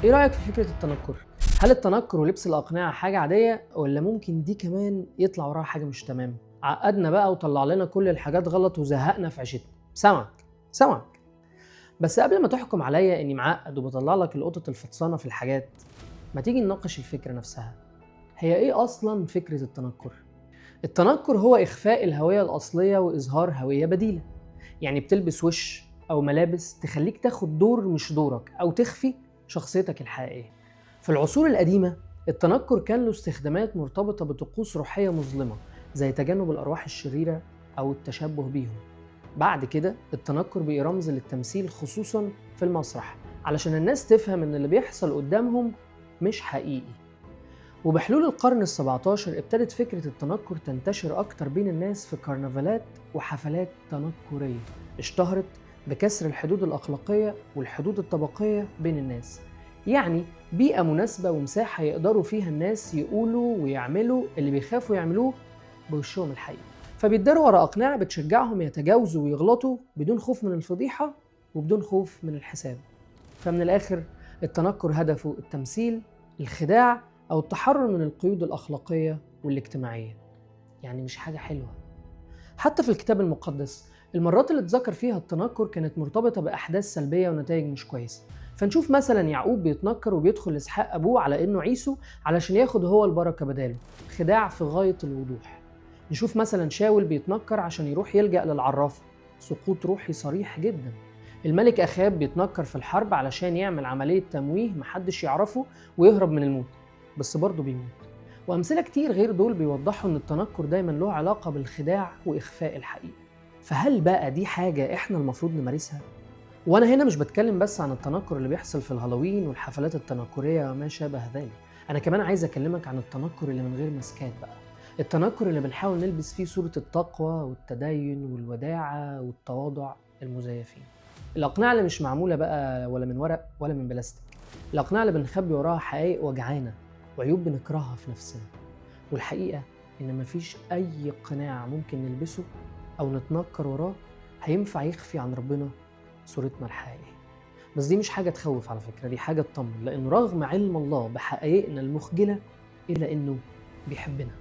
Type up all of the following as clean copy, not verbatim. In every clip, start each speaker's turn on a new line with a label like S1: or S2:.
S1: ايه رأيك في فكرة التنكر؟ هل التنكر ولبس الأقنعة حاجة عادية ولا ممكن دي كمان يطلع وراها حاجة مش تمام؟ عقدنا بقى وطلع لنا كل الحاجات غلط وزهقنا في عيشتنا. سامعك سامعك، بس قبل ما تحكم عليا اني معقد وبطلع لك القطط الفطسانة في الحاجات، ما تيجي نناقش الفكرة نفسها. هي ايه اصلا فكرة التنكر؟ التنكر هو إخفاء الهوية الأصلية وإظهار هوية بديلة. يعني بتلبس وش أو ملابس تخليك تاخد دور مش دورك أو تخفي شخصيتك الحقيقية. في العصور القديمة التنكر كان له استخدامات مرتبطة بطقوس روحية مظلمة زي تجنب الأرواح الشريرة أو التشبه بيهم. بعد كده التنكر بقي رمز للتمثيل خصوصا في المسرح علشان الناس تفهم إن اللي بيحصل قدامهم مش حقيقي. وبحلول القرن ال17 ابتدت فكرة التنكر تنتشر أكتر بين الناس في كرنفالات وحفلات تنكرية اشتهرت بكسر الحدود الأخلاقية والحدود الطبقية بين الناس. يعني بيئة مناسبة ومساحة يقدروا فيها الناس يقولوا ويعملوا اللي بيخافوا يعملوه بوشهم الحقيقي، فبيتداروا ورا أقنعة بتشجعهم يتجاوزوا ويغلطوا بدون خوف من الفضيحة وبدون خوف من الحساب. فمن الآخر التنكر هدفه التمثيل، الخداع، أو التحرر من القيود الأخلاقية والاجتماعية. يعني مش حاجة حلوة. حتى في الكتاب المقدس المرات اللي اتذكر فيها التنكر كانت مرتبطة بأحداث سلبية ونتائج مش كويسة. فنشوف مثلا يعقوب بيتنكر وبيدخل لإسحاق أبوه على إنه عيسو علشان ياخد هو البركة بداله، خداع في غاية الوضوح. نشوف مثلا شاول بيتنكر عشان يروح يلجأ للعرافة، سقوط روحي صريح جدا. الملك أخاب بيتنكر في الحرب علشان يعمل عملية تمويه محدش يعرفه ويهرب من الموت، بس برضه بيموت. وأمثلة كتير غير دول بيوضحوا إن التنكر دايما له علاقة بالخداع وإخفاء الحقيقة. فهل بقى دي حاجة إحنا المفروض نمارسها؟ وأنا هنا مش بتكلم بس عن التنكر اللي بيحصل في الهالوين والحفلات التنكرية وما شابه ذلك، أنا كمان عايز أكلمك عن التنكر اللي من غير ماسكات بقى، التنكر اللي بنحاول نلبس فيه صورة التقوى والتدين والوداعة والتواضع المزيفين. الأقنعة اللي مش معمولة بقى ولا من ورق ولا من بلاستيك، الأقنعة اللي بنخبي وراها حقائق وجعانة وعيوب بنكرهها في نفسنا. والحقيقة إن مفيش أي قناع ممكن نلبسه أو نتنكر وراه هينفع يخفي عن ربنا صورتنا الحقيقية. بس دي مش حاجة تخوف على فكرة، دي حاجة تطمن، لأنه رغم علم الله بحقائقنا المخجلة إلا إنه بيحبنا.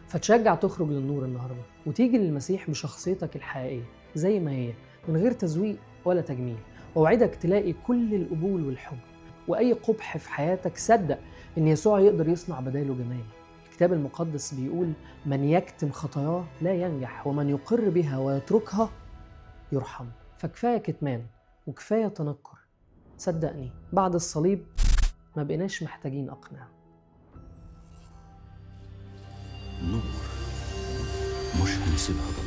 S1: فتشجع تخرج للنور النهاردة وتيجي للمسيح بشخصيتك الحقيقية زي ما هي من غير تزويق ولا تجميل، وأوعدك تلاقي كل القبول والحب. وأي قبح في حياتك صدق إن يسوع يقدر يصنع بداله جمال. الكتاب المقدس بيقول من يكتم خطاياه لا ينجح، ومن يقر بها ويتركها يرحم. فكفاية كتمان وكفاية تنكر، صدقني بعد الصليب ما بقيناش محتاجين أقنعة.
S2: نور مش هنسيبها ضلمة.